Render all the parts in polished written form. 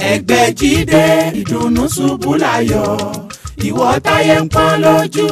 Ẹgbẹ́jídé ìdùnnú ṣubú láyọ̀, ìwọ táyé ń pọ́n lójú,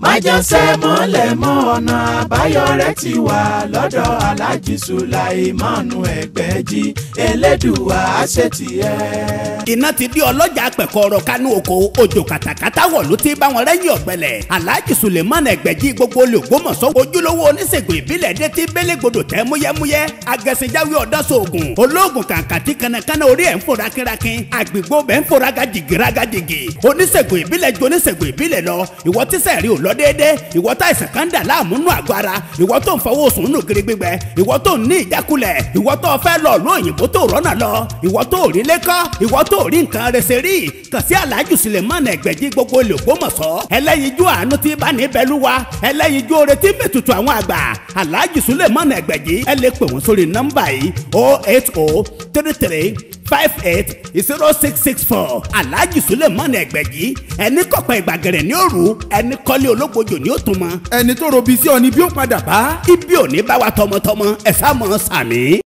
májànsẹ́ mọ́lẹ̀ mọ́ ọ̀nà àbáyọ rẹ̀ ti wà lọ́dọ̀ Alhaji Sulaimanu Ẹgbẹ́jí, Elédùwà àṣetìẹ́. Iná ti di ọlọ́jà pẹ̀kọ́rọ̀ kánú oko, òjò kàtàkàtà wọ̀ ló ti bá wọn rẹ́yìn ọ̀gbẹ́lẹ̀. Alhaji Sulaimanu Ẹgbẹ́jí gbogbo olùgbòmọ̀sọ́ ojúlówó oníṣègùn ìbílẹ̀ dé ti bélégbodò tẹ́ múyẹ́múyẹ́, agẹ̀sìnjáwé ọ̀dọ́sọ̀ọ̀gùn olóògùn kàǹkàtì kanakana orí ẹ̀ ń fò rákínrákín, àgbègbè bẹ́ẹ̀ ń fò rágàjìgì rágàjìgì. Oníṣègùn ìbílẹ̀ ju oníṣègùn ìbílẹ̀ lọ, ìwọ tíṣẹ̀ rí ò lọ déédé, ìwọ tá ìsàn kan dà láàmú nù àgọ́ ara, ìwọ tó ń fọwọ́ sùn nù gírí gbígbẹ, ìwọ tó ń ní ìjákulẹ̀, ìwọ tó fẹ́ lọ ló òyìnbó tó rọ́nà lọ, ìwọ tó rí lẹ́kọ́, ìwọ tó rí nǹkan rẹsẹ̀ rí, kàn sí Alhaji Sulaimanu Ẹgbẹ́jí gbogbo olùgbòmọ̀sọ́, ẹlẹ́yinjú àánú tí bá ní bẹ́lúwa, ẹlẹ́yinjú oore tí mẹ́tutù àwọn àgbà. Alhaji Sulaimanu Ẹgbẹ́jí, ẹ lè pè wọ́n sórí nọ́mbà yìí 080 33 58 0664. Alhaji Sulaimanu Ẹgbẹ́jí, ẹni kọ̀pẹ́ ìgbàgẹ̀rẹ̀ ní òru, ẹni kọ́lé ológbojò ní òtún mọ́. Ẹni tó robi sí ọ ni bí ó padà bá. Ibi ò ní bá wa tọmọtọmọ, ẹ sá mọ́ sàmì.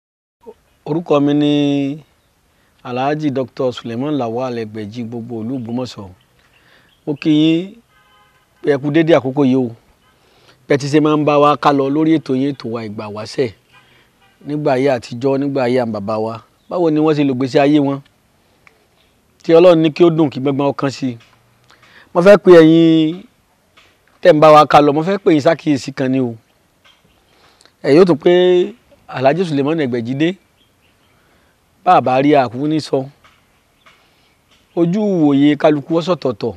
Orúkọ mi ni Alhaji Dr. Suleiman Lawal Ẹgbẹ́jí gbogbo ìlú Ògbómọ̀ṣọ́. Mo kí yín pé ẹ kú dédé àkókò yìí o. Bẹ́ẹ̀ ti ṣe máa ń bá wa ká lọ lórí ètò yín, ètò wa Ìgbà Wáṣẹ̀, nígbà ayé àtijọ́, nígbà ayé àwọn bàbá wa, báwo ni wọ́n ṣe lò gbèsè ayé wọn tí Ọlọ́run ní kí ó dùn kí gbẹ́ngbẹ́ng ọkàn sí i. Mo fẹ́ pe ẹ̀yin tẹ́ ń bá wa ká lọ, mo fẹ́ pè yín sákìyèsí kan ni o. Ẹ̀ yóò tún pé Alhaji Sulaimanu Ẹgbẹ́jí dé, bàbá rí àkúrú ní sọ, ojú ìwòye kálukú ọ̀sọ̀tọ̀ọ̀tọ̀,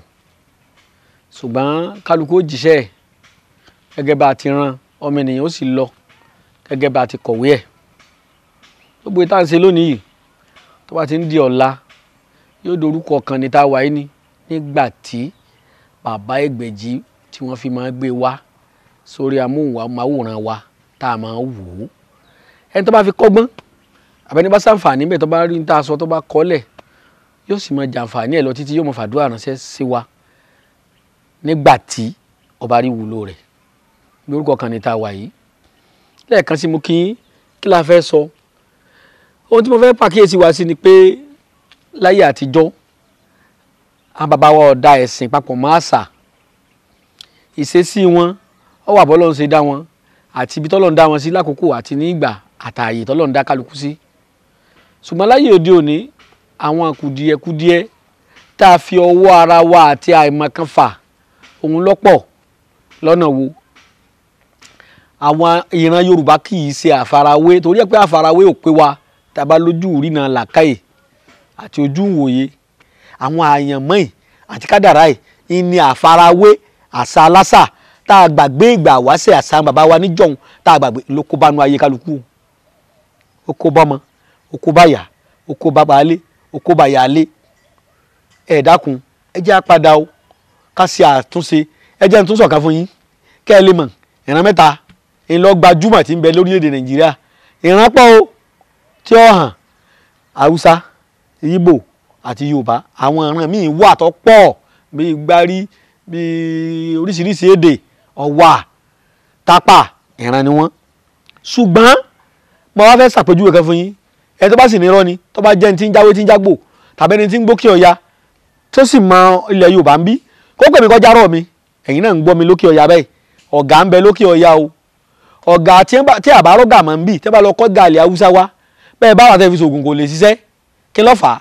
ṣùgbọ́n kálukú ó jíṣẹ́ gẹ́gẹ́ bá a ti rán ọmọ ènìyàn, ó sì lọ gẹ́gẹ́ bá a ti kọ̀wé ẹ̀. Gbogbo ìta ń ṣe lónìí yìí tó bá ti ń di ọ̀la yóò dorúkọ kan ní tá a wáyé ní nígbà tí bàbá Ẹgbẹ́jí tí wọ́n fi máa gbé wá sórí amóhùnmáwòrán wa tá a máa wò ó. Ẹni tó bá fi kọ́gbọ́n àbẹ́ni bá ṣàǹfààní bẹ́ẹ̀, tó bá rí ní tá a sọ tó bá kọ́lẹ̀, yóò sì máa jàǹfààní ẹ̀ lọ títí, yóò máa fàdúrà ránṣẹ́ sí wa nígbà tí ọba rí wúlò rẹ̀. Lórúkọ kan ní tá a wà yìí. Lẹ́ẹ̀kan sí mo kí kí la fẹ́ sọ. Ohun tí mo fẹ́ pàkíyèsí wa sí ni pé láyé àtijọ́ àwọn bàbá wa ò da ẹ̀sìn papọ̀ mọ́ àṣà. Ìṣesí wọn ó wà bọ́lọ́run ṣe dá wọn àti ibi tọ́lọ́run dá wọn sí lákòókò àti ní ìgbà àtààyè tọ́lọ́run dá kálukú sí. Ṣùgbọ́n láyé òde òní àwọn kùdìẹ̀kudiẹ tá a fi ọwọ́ ara wa àti àìmọ̀kan fà òun lọ́pọ̀ lọ́nà wo. Àwọn ìran Yorùbá kì í ṣe àfarawé, torí ẹ pé àfarawé ò pé wa tá a bá lójú ìrìnà làkàyè àti ojú ìwòye. Àwọn àyànmọ́ yìí àti kádàrá yìí ní àfarawé àṣà aláṣà tá a gbàgbé ìgbà wáṣẹ̀ àṣà bàbá wa níjọ̀hún tá a gbàgbé ló kó bánu ayé kálukú. Ó kó bọ́mọ, ó kó báyà, ó kó bàbá alé, ó kó bàyà alé. Ẹ dákun, ẹ jẹ́ á padà o, ká ṣe àtúnṣe. Ẹ jẹ́ n tún sọ̀kan fún yín kẹ́ ẹ lè mọ̀. Ìran mẹ́ta ńlọ gbajúmọ̀ tí ń bẹ lórílẹ̀‐èdè Nàìjíríà. Ìran pọ̀ o tí ó hàn, Haúsá, Ìgbò àti Yorùbá. Àwọn ìran míì wà tó pọ̀ bíi Gbárí, bíi oríṣiríṣi èdè, Ọ̀wà, Tápà, ìran ni wọ́n. Ṣùgbọ́n mo wá fẹ́ ṣàpèjúwe kan fún yín. Ẹ tó bá sì nírọ́ ni, tó bá jẹ́ ẹni tí ń jáwé tí ń jágbò tàbí ẹni tí ń gbókè ọya tó sì mọ ilẹ̀ Yorùbá ń bí, kó pè mí kọjá rọ̀ mi. Ẹ̀yin náà ń gbọ́ mi lókè ọya báyìí. Ọ̀gá ń bẹ lókè ọya o. Ọ̀gá tí àbárọ̀gà máa ń bì, tí a bá lọ kọ́ gàlẹ̀ Haúsá wá, bẹ́ẹ̀ bá wà tẹ́ fi ṣògùn kò lè ṣiṣẹ́. Kí ló fà á?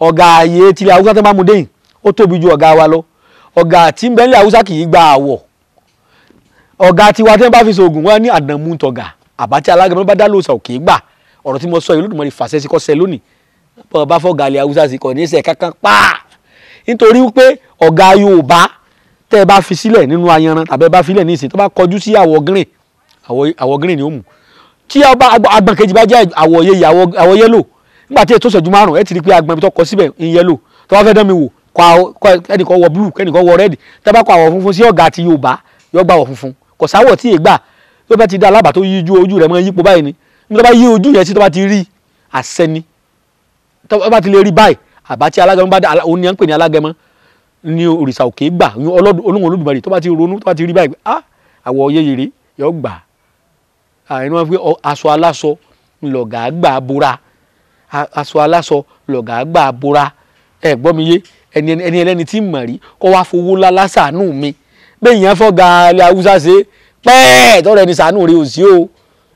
Ọ̀gá ààyè tilẹ̀ Haúsá tó bá mu déyìn ó tóbi ju ọ̀gá wa lọ. Ọ̀gá tí ń bẹ nílẹ̀ Haúsá kì í gba àwọ̀. Ọ̀gá tiwa tí wọ́n bá fi ṣògùn wọn ní àdàmú tọ̀gà, àbá tí alágẹmọ bá dá lóòsà òkè gbà. Ọ̀rọ̀ tí mo sọ yìí Olódùmarè fàṣẹ sí kọ́sẹ̀ lónìí. Bọ́ bá fọ́ gàlẹ̀ Haúsá sí kò ní ṣe kankan pa. Nítorí pé ọ̀gá Yorùbá tẹ́ ẹ bá fi sílẹ̀ nínú ayanran tàbí ẹ bá filẹ̀ ní ìsìn tó bá kọjú sí àwọ̀ green, àwọ̀ green ni ó mú. Tí agbọ̀n kejì bá jẹ́ àwọ̀ yeye, àwọ̀ yẹ́lò, nígbà tí ètò ìṣẹ́jú márùn-ún ẹ ti rí pé agbọ̀n ibi tó kọ síbẹ̀ ń yẹ́lò. Tó bá fẹ́ dán mi wò, kẹ́nìkan wọ blue, kẹ́nìkan wọ red, tẹ́ bá kọ àwọ̀ funfun sí ọ̀gá ti Yorùbá, yó gba àwọ̀ funfun. Kò sáwọ̀ tí ègbà tó bá ti dá alábà tó yíjú ojú rẹ̀ mọ́ yípo báyìí ni. Níbi tó bá yí ojú yẹn sí tó bá ti rí àṣẹ ni. Tó bá ti lè rí báyìí, àbá tí alágẹmọ bá dá, òun ni à ń pè ní alágẹmọ ní òrìṣà òkè gbà, Olóhùn Olódùmarè. Tó bá ti ronú, tó bá ti rí báyìí, ah, àwọ̀ yeyere yó gbà. Àìní wọn fi aṣọ aláṣọ ńlọgà gbà bora. Aṣọ aláṣọ lọ̀gá gbà bora. Ẹ gbọ́ mi yé, ẹni ẹlẹ́ni tí mọ̀ rí kó wá fowó lálá ṣàánú mi. Bẹ́ẹ̀ yẹn fọ́gà ilẹ̀ Haúsá ṣe pẹ́ẹ́ tọ́rọ ẹni ṣàánú rẹ̀ ò sí o.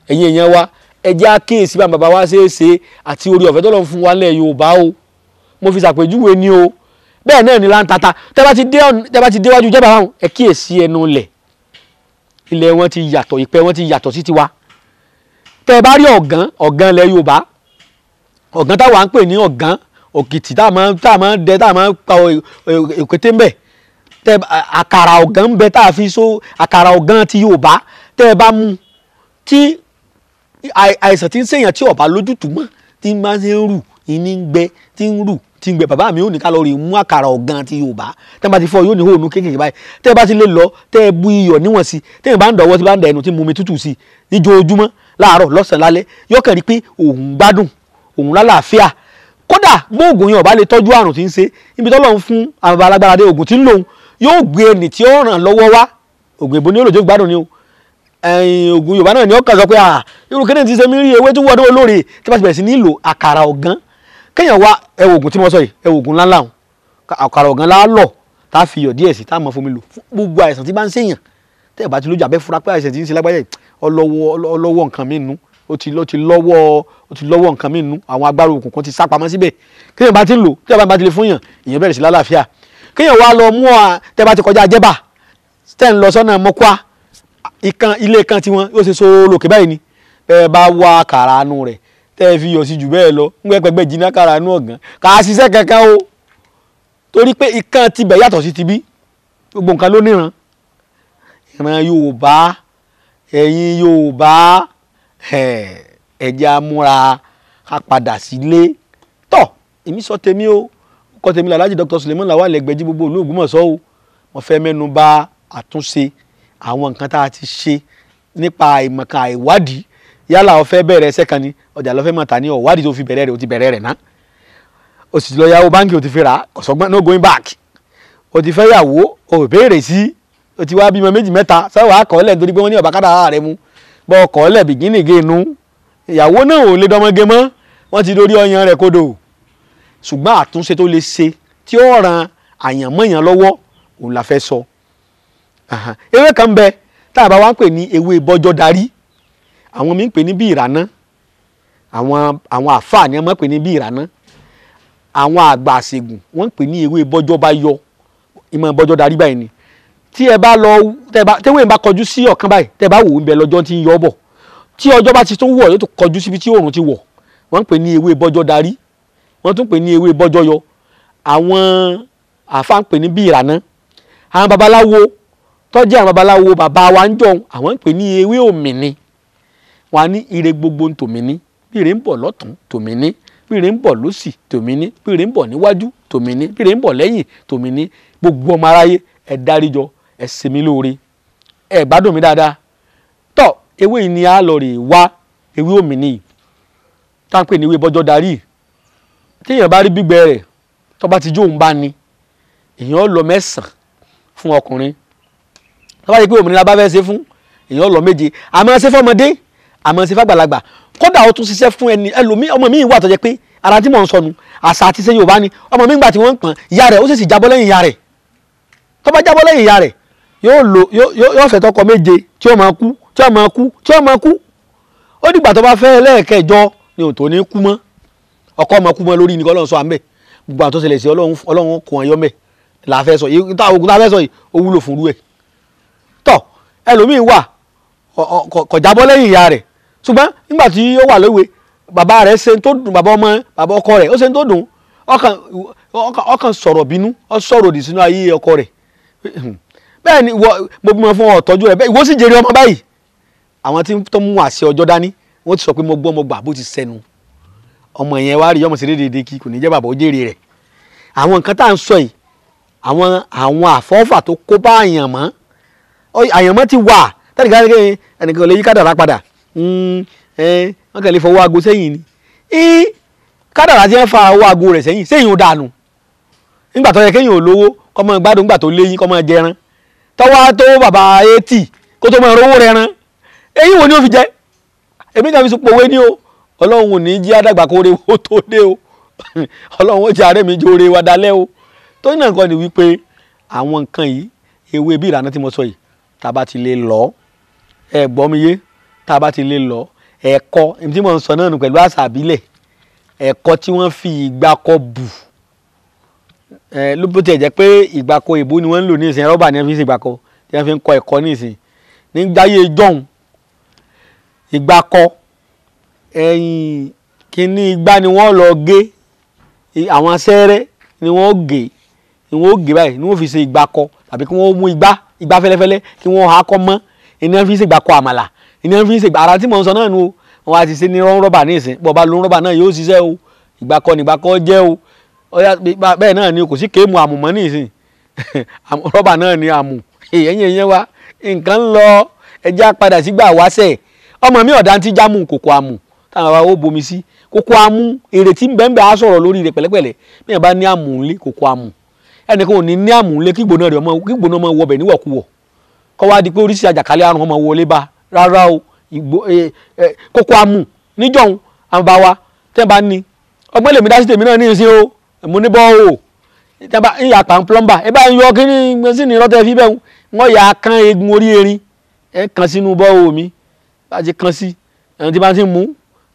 Ẹ̀yin èèyàn wa, ẹ jẹ́ àkíyèsí bá bàbá wa ṣe é ṣe àti orí ọ̀fẹ́ tọ́lọ́run fún wa nílẹ̀ Yorùbá o. Mo fi ṣàpèjúwe ni o. Bẹ́ẹ̀ náà ni láńtata. Tẹ́ bá ti déwájú jẹ́ bàbá wọn, ẹ kíyèsí ẹnu ilẹ̀. Ilẹ̀ wọn ti yàtọ̀, ìpẹ́ wọn ti yàtọ̀ sí tiwa. Tẹ́ bá rí ọ̀gán, ọ̀gán ilẹ̀ Yorùbá, ọ̀gán táwa ń pè ní ọ̀gán òkìtì tá a máa ń dẹ, tá a máa ń pa òkété ń bẹ̀. Tẹ́ àkàrà ọ̀gán ń bẹ tá a fi so àkàrà ọ̀gán ti Yorùbá. Tẹ́ bá mú tí àìsàn tí ń ṣèyàn tí ó bá lójútùú mọ́, tí ń bá ṣe ń rù, ìní ń gbẹ, tí ń rù, tí ń gbẹ, bàbá mi ò ní ká lọ rí mú àkàrà ọ̀gán ti Yorùbá. Tẹ́ bá ti fọ́ yóò ní hóònù kéékèèké báyìí. Tẹ́ bá ti lè lọ, tẹ́ bu iyọ̀ níwọ̀n sí, tẹ́ bá ń dọ̀wọ́ tí bá ń dà ẹnu tí mú mi tútù sí níjoojúmọ́ láàárọ̀ lọ́sàn-án lálẹ́, yóò kàn rí pé òun gbádùn, òun lálàáfíà. Kódà gbóògùn yẹn ò bá lè tọ́jú àrùn tí ń ṣe, ibi tọ́lọ́run fún àwọn alágbára dé ògùn tí ń lòun yóò gbé ẹnì tí ó ràn lọ́wọ́ wá. Ògùn ìbò ní olóòjó gbádùn ni o. Ògùn Yorùbá náà ni ó kàn sọ pé irú kéde ti ṣe mí rí ewé tó wọ́dọ̀ olóore. Tí bá ti bẹ̀rẹ̀ sí ní lò àkàrà ọ̀gán, kéèyàn wá ẹ wo ògùn tí mo sọ yìí, ẹ wo ògùn ńláńlá òun, àkàrà ọ̀gán lálọ̀ tá a fi iyọ̀ díẹ̀ sí, tá a mọ̀ fomi lò fún gbogbo àìsàn tí bá ń ṣèyàn. Tẹ́ ẹ̀ bá ti lójú abẹ́ fura pé àìsàn tí ń ṣe lágbájá yìí ọlọ́wọ́ nǹkan mi nù, ó ti lọ́wọ́ nǹkan mi nù, àwọn agbára òkùnkùn ti sá pamọ́ síbẹ̀. Kéèyàn bá ti ń lò, tí ẹ̀ bá ti lè fún yàn, ìyẹn bẹ̀rẹ̀ sí lálàáfíà. Kéèyàn wá lọ mú ọ, tẹ́ bá ti kọjá Jẹ́bà, tẹ́ ń lọ sọ́nà Mọ́kúá, ìkan ilé kan tiwọn yóò ṣe so lókè báyìí ni. Bẹ́ẹ̀ bá wá àkàrà anú rẹ̀, tẹ́ ẹ fi yọ̀ sí jù bẹ́ẹ̀ lọ, ń gbẹ́ pẹ́gbẹ́ jiná àkàrà anú ọ̀gán kà á ṣiṣẹ́ kankan o. Torí pé ìkan tibẹ̀ yàtọ̀ sí tibí, gbogbo nǹkan ló níran. Ìran Yorùbá, ẹ̀yin Yorùbá, ẹ jẹ́ á múra ká padà sílé. Tọ́ èmi sọ tèmi o, kọ́ tèmi Alhaji Dr. Suleiman Lawal Ẹgbẹ̀jí gbogbo ìlú Ògbómọ̀ṣọ́ o. Mo fẹ́ mẹ́nu bà àtúnṣe àwọn nǹkan tá a ti ṣe nípa àìmọ̀kan àìwádìí. Yálà o fẹ́ bẹ̀rẹ̀ ẹsẹ̀ kan ni, ọjà ló fẹ́ mọ̀ ta ní ọ̀wádìí tó fi bẹ̀rẹ̀ rẹ̀, o ti bẹ̀rẹ̀ rẹ̀ ná. O sì lọ yáwó báńkì, o ti fi rà á, kò sọ́gbọ́n, no going back. O ti fẹ́ yàwó, o ò béèrè sí, o ti wá bímọ méjì mẹ́ta, sọ́wọ́ àkọọ́lẹ̀ nítorí pé wọ́n ní ọ̀bá kádàrá rẹ̀ mu. Bọ́ ọkọ̀ọ́lẹ̀ bìgínì génu, ìyàwó náà ò lè dọmọge mọ́, wọ́n ti dorí ọyàn rẹ̀ kodò. Ṣùgbọ́n àtúnṣe tó lè ṣe tí ó ran àyànmọ́yàn lọ́wọ́ òun la fẹ́ sọ. Ewé kan bẹ tá a bá wá ń pè ní ewé bọ́jọ́ darí, àwọn mi ń pè ní bí ìràná, àwọn àfáà ni wọ́n ń pè ní bí ìràná, àwọn àgbà àṣègùn wọ́n ń pè ní ewé bọ́jọ́ bá yọ, ìmọ̀ bọ́jọ́ darí báyìí ni. Tí ẹ bá lọ, tẹ́wé bá kọjú sí ọ̀kan báyìí, tẹ́ bá wò ó ń bẹ lọ́jọ́ tí ń yọ bọ̀, tí ọjọ́ bá ti tún wọ̀ yóò tún kọjú síbi tí oòrùn ti wọ̀, wọ́n ń pè ní ewé bọ́jọ́ darí, wọ́n tún pè ní ewé bọ́jọ́ yọ, àwọn àfáà ń pè ní bí ìràná. Àwọn babaláwo tó jẹ́ àwọn babaláwo bàbá wa ń jọun, àwọn ń pè ní ewé òmìnì. Wọ́n á ní ire gbogbo tòmìnì, bí ire ń bọ̀ lọ́tún tòmìnì, bí ire ń bọ̀ lósì tòmìnì, bí ire ń bọ̀ níwájú tòmìnì, bí ire ń bọ̀ lẹ́yìn tòmìnì. Gbogbo ọmọ aráyé ẹ dáríjọ, ẹ ṣe mí lóore, ẹ gbádùn mi dáadáa. Tọ́ ewé yìí ni a lọ rè wá, ewé òmìnì tá ń pè ní ewé bọ́jọ́ darí. Téèyàn bá rí gbígbẹ rẹ̀, tó bá ti jó òun bá ní, èèyàn lọ 9 fún ọkùnrin. Tó bá yẹ pé òmìnira bá fẹ́ ṣe fún, èèyàn lọ 7. Àmọ́ ṣe fọ́mọdé, àmọ́ ṣe fàgbàlagbà. Kódà ó tún ṣiṣẹ́ fún ẹni ẹlòmíì. Ọmọ mi wà tó jẹ́ pé ara tí mò ń sọnù àṣà àti ṣe Yorùbá ni. Ọmọ mi gbà tí wọ́n ń pọ̀n ìyá rẹ̀, ó sì sì jábọ́ lẹ́yìn ìyá rẹ̀. Tó bá jábọ́ lẹ́yìn ìyá rẹ̀, yóò lò yóò fẹ́ tọkọ 7 tí ó máa kú, tí ó máa kú, tí ó máa kú. Ó dìgbà tó bá fẹ́ lẹ́ẹ̀kẹjọ ni ò tó ní kú mọ́. Ọkọ máa kú mọ́ lórí ni kọ́ Ọlọ́run sọ àmẹ́. Gbogbo àwọn tó ṣẹlẹ̀ sí Ọlọ́run kò wọ́n yọ mẹ́ la fẹ́ sọ yìí. Tá ogun tá fẹ́ sọ yìí ó wúlò fún irú ẹ̀. Tọ́ ẹlòmíì wà kò jábọ́ lẹ́yìn ìyá rẹ̀, ṣùgbọ́n nígbà tí ó wà lówe, bàbá rẹ̀ ṣe tó dùn, bàbá ọmọ, bàbá ọkọ rẹ̀ ó ṣe tó dùn, ọkàn sọ̀rọ̀ bínú, ó sọ̀rọ̀ òdì sínú ayé ọkọ rẹ̀. Bẹ́ẹ̀ ni mo bímọ fún ọ, tọ́jú rẹ̀ bẹ́ẹ̀, ìwọ sì jèrè ọmọ báyìí. Àwọn tí tó mú àṣẹ ọjọ́ dání, wọ́n ti sọ pé mo gbọ́ mo gbà bó ti sẹnu. Ọmọ yẹn wá rí ọmọ sí déédéé kí kò ní jẹ́ bàbá ó jèrè rẹ̀. Àwọn nǹkan tá à ń sọ yìí, àwọn àfọ́fà tó kó bá àyànmọ́, àyànmọ́ ti wà tẹ́lẹ̀ ká ẹnìkan lè yí kádàrá padà, wọ́n kàn lè fọwọ́ aago sẹ́yìn ni. Kádàrá ti ń fa owó aago rẹ̀ sẹ́yìn, sẹ́yìn ò dànù. Nígbà tó yẹ kéèyàn ò lówó, kó máa gbádùn, nígbà tó léyìn kó máa jẹran, tọ́wọ́ tó bàbá 80 kó tó máa rówó rẹran, eyín wo ni ó fi jẹ? Èmi kàn fi sùpò wé ní o. Ọlọ́run ò ní jí àdàgbà kó re wo tó dé o. Ọlọ́run ó jẹ́ àárẹ̀ mi jó re wa dalẹ́ o. Tó ní nǹkan ni wípé àwọn nǹkan yìí, ewé bí ìlànà tí mo sọ yìí, tá a bá ti lè lọ, ẹ gbọ́ mi yé, tá a bá ti lè lọ ẹ̀kọ́ tí mo ń sọ náà nù pẹ̀lú àṣà àbílẹ̀, ẹ̀kọ́ tí wọ́n fi ìgbàkọ bù, ló bó tiẹ̀ jẹ́ pé ìgbàkọ ìbò ni wọ́n ń lò ní ìsìn, rọ́bà ni wọ́n fi ń ṣe ìgbàkọ tí wọ́n fi ń kọ ẹ̀kọ́ ní ìsìn. Nígbàyé jọ̀hún ìgbàkọ ẹ̀yìn kínní igbá ni wọ́n lọ gé, àwọn sẹ́rẹ́ ni wọ́n gé, ni wọ́n gé báyìí ni wọ́n fi ṣe ìgbàkọ, tàbí kí wọ́n mú igbá igbá fẹ́lẹ́fẹ́lẹ́ kí wọ́n há kọ́ mọ́, ni wọ́n fi ṣe ìgbàkọ àmàlà, ni wọ́n fi ṣe ara tí mò ń sọ náà nu o. Wọ́n á ti ṣe ní rọ́bà ní ìsìn, bọ́ bá lo rọ́bà náà yóò ṣiṣẹ́ o. Ìgbàkọ ní ìgbàkọ jẹ́ o. Bẹ́ẹ̀ náà ni kò sí kéèmù àmùmọ́ ní ìsìn, rọ́bà náà ni àmù. Ẹ̀yìn ẹ̀yìn wa nǹkan ń lọ, ẹja padà sígbà wáṣẹ̀. Ọmọ mi ọ̀dà ti jámù kòkò àmù táwọn àwa ó bomi sí kòkò àmù, èrè tí ń bẹ́ẹ̀ bẹ́ẹ̀ á sọ̀rọ̀ lórí rẹ̀ pẹ̀lẹ́pẹ̀lẹ́. Bí yẹn bá ní àmù ńlé kòkò àmù, ẹnìkan ò ní ní àmù ńlé kí gbóná rẹ̀ ọmọ kí gbóná ọmọ wọbẹ̀ níwọ̀kuwọ̀ kọ́ wá di pé oríṣi àjàkálẹ̀ àrùn ọmọ wọlé bá rárá o. Kòkò àmù níjọ̀hún àwọn bá wa tẹ́ bá ní ọgbọ́n lèmi dá sí tèmi náà ní ìsín o, mo ní bọ́ o tẹ́ bá ń yà pa plumber ẹ bá ń yọ kí ní sí ní rọ́tẹ́ fi bẹ́ẹ̀ wọ́n yà á kán eegun orí erin ẹ kàn sínú bọ́ o mi bá ti kàn sí ẹni tí bá ti mú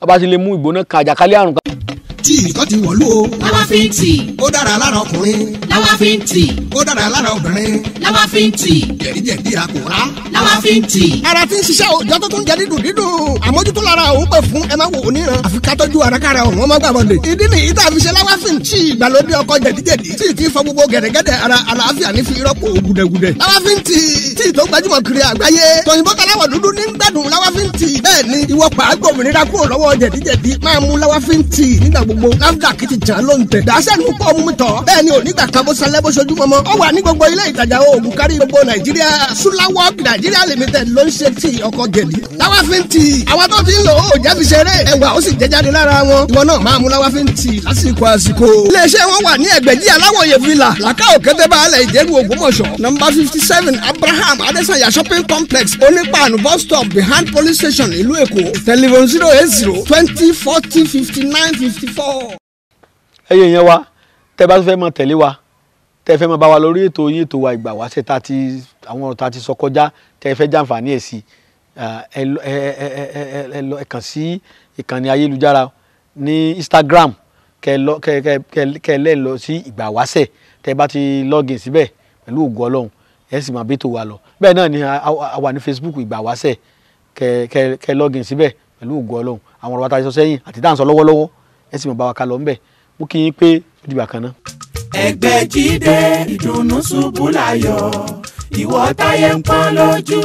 bá ti lè mú ìgbóná kan àjàkálẹ̀ àrùn kan. Tí nǹkan ti wọ̀lú o. Láwa fi ń tì. Ó dára lára ọkùnrin. Láwa fi ń tì. Ó dára lára obìnrin. Láwa fi ń tì. Jẹ̀díjẹ̀dí àkùrá. Láwa fi ń tì. Ara ti ń ṣiṣẹ́ òòjọ́ tó tún jẹ dídùn dídùn. Àmójútó lára òun pè fún ẹ máa wò ó níran. Àfi ká tọ́jú ara kára òun ọmọ gbàbọ̀dé. Ìdí nìyí tá a fi ṣe láwa fi ń tì. Ìgbàlódé ọkọ jẹ̀díjẹ̀dí. Tí ì ti fọ gbogbo gẹ̀dẹ̀gẹ̀dẹ̀ ara àlàáfíà ní fi rọ́pò gùdẹ̀gùdẹ̀. Láwa fi ń tì. Tí ì tó gbajúmọ̀ kiri àgbáyé. Tòyìnbó taláwọ̀ dúdú ní gbádùn láwa fi ń tì. Bẹ́ẹ̀ ni ìwọ pàágbó òmìnira kúrò lọ́wọ́ jẹ̀díjẹ̀dí máa mú láwa fi ń tì nígbà gbogbo. NAFDAC ti jàn ló ń tẹ̀. Dàṣẹ́ nu pọ̀ mú mi tọ̀. Bẹ́ẹ̀ ni onígbà kan bó sanlẹ̀ bó ṣojú mọ́mọ́. Ó wà ní gbogbo ilé ìtajà oògùn kárí gbogbo Nàìjíríà. Sulawok Nàìjíríà Limited ló ń ṣe tí ọkọ̀ jẹ̀dí. Láwa fi ń tì. Àwọn tó ti ń lò ó jẹ́ fi ṣeré. Ẹwà ó sì jẹjáde lára wọn. Ìwọ náà máa mú láwa fi ń tì lásìkò àsìkò. Iléeṣẹ́ wọn wà ní Ẹgbẹ̀jì Aláwọ̀yè Villa, Làkà Òkété Baálẹ̀ Ìjẹ̀bú Ògbómọ̀ṣọ́. Nọ́mbà 57 Abraham Adesanya Shopping Complex, Onípàánù bus stop behind police station, ìlú Èkó. Telephone 080 20 40 59 54. Ẹyẹ yẹn wa tẹ́ bá fẹ́ máa tẹ̀lé wa, tẹ́ fẹ́ máa bá wa lórí ètò yín ètò wa ìgbà wáṣẹ̀ tá ti àwọn ọ̀rọ̀ tá ti sọ kọjá, tẹ́ fẹ́ jàǹfààní ẹ̀ sí, ẹ lọ ẹ kàn sí ìkànnì ayélujára ní Instagram, kẹ́ lọ kẹ́ kẹ́ kẹ́ lẹ́ lọ sí ìgbà wáṣẹ̀. Tẹ́ bá ti login síbẹ̀ pẹ̀lú ògo Ọlọ́run, ẹ sì máa bẹ́tò wa lọ. Bẹ́ẹ̀ náà ni a wà ní Facebook ìgbà wáṣẹ̀, kẹ́ kẹ́ kẹ́ login síbẹ̀ pẹ̀lú ògo Ọlọ́run. Àwọn ọ̀rọ̀ wa tá ti sọ sẹ́yìn àti tá à ń sọ lọ́wọ́lọ́wọ́, ẹ sì máa bá wa ká lọ ńbẹ̀. Mú kí yín pé ó dìgbà kan náà. Ẹgbẹ̀jídé ìdùnnú ṣubú láyọ̀, ìwọ táyé ń pọ́n lójú,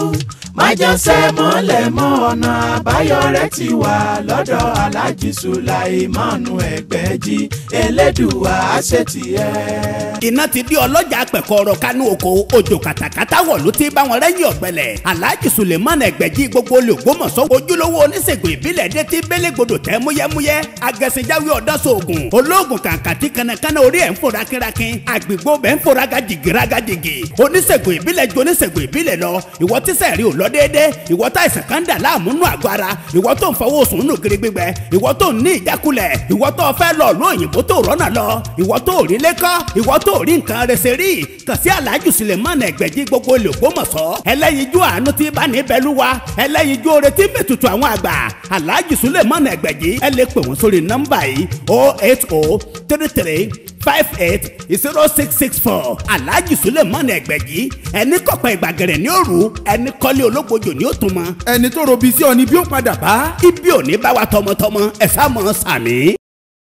májọsẹ́ mọ́lẹ̀ mọ́ ọ̀nà àbáyọ rẹ̀ ti wà lọ́dọ̀ Alhaji Sulaimanu Ẹgbẹ̀jì, Elédùwà àṣetìẹ́. Iná ti di ọlọ́jà pẹ̀kọ́rọ̀ kánú oko, òjò kàtàkàtà wọ̀ ló ti bá wọn rẹ́yìn ọ̀gbẹ́lẹ̀. Alhaji Suleiman Ẹgbẹ̀jì gbogbo olè Ògbómọ̀ṣọ́, ojúlówó oníṣègùn ìbílẹ̀ dé ti bélégbodò tẹ́ múyẹ́múyẹ́, agẹṣinjáwé ọ̀dọ́sọ̀ọ̀gùn olóògùn kàǹkàtì kànnàkànnà orí ẹ̀ ń fò rákínrákín, àgbègbè bẹ́ẹ̀ ń fò rágàjìgì rágàjìgì. Oníṣègùn ìbílẹ̀ ju oníṣègùn ìbílẹ̀ lọ. Ìwọ tíṣẹ̀ rí ò lọ déédé, ìwọ tá ìsàn kan dà láàmú nù àgọ́ ara, ìwọ tó ń fọwọ́ sùn nù kiri gbígbẹ, ìwọ tó ń ní ìjákulẹ̀, ìwọ tó fẹ́ lọ ló òyìnbó tó rọ́nà lọ, ìwọ tó rí lẹ́kọ́, ìwọ tó rí nǹkan rẹsẹ̀ rí, kàn sí Alhaji Suleiman Ẹgbẹ̀jì gbogbo olè Ògbómọ̀ṣọ́. Ẹlẹ́yinjú àánú tí bá ní bẹ́lúwa, ẹlẹ́yinjú oore tí mẹ́tutù àwọn àgbà. Alhaji Suleiman Ẹgbẹ̀jì, ẹ lè pè wọ́n sórí nọ́mbà yìí 080 33 58 0664. Alhaji Suleiman Ẹgbẹ̀jì, ẹni kọ̀pẹ́ ìgbàgẹ̀rẹ̀ ní òru, ẹni kọ́lé ológbojò ní òtún mọ́. Ẹni tó robi sí ọ ni bí ó padà bá. Ibi ò ní bá wa tọmọtọmọ, ẹ sá mọ́ sàmí.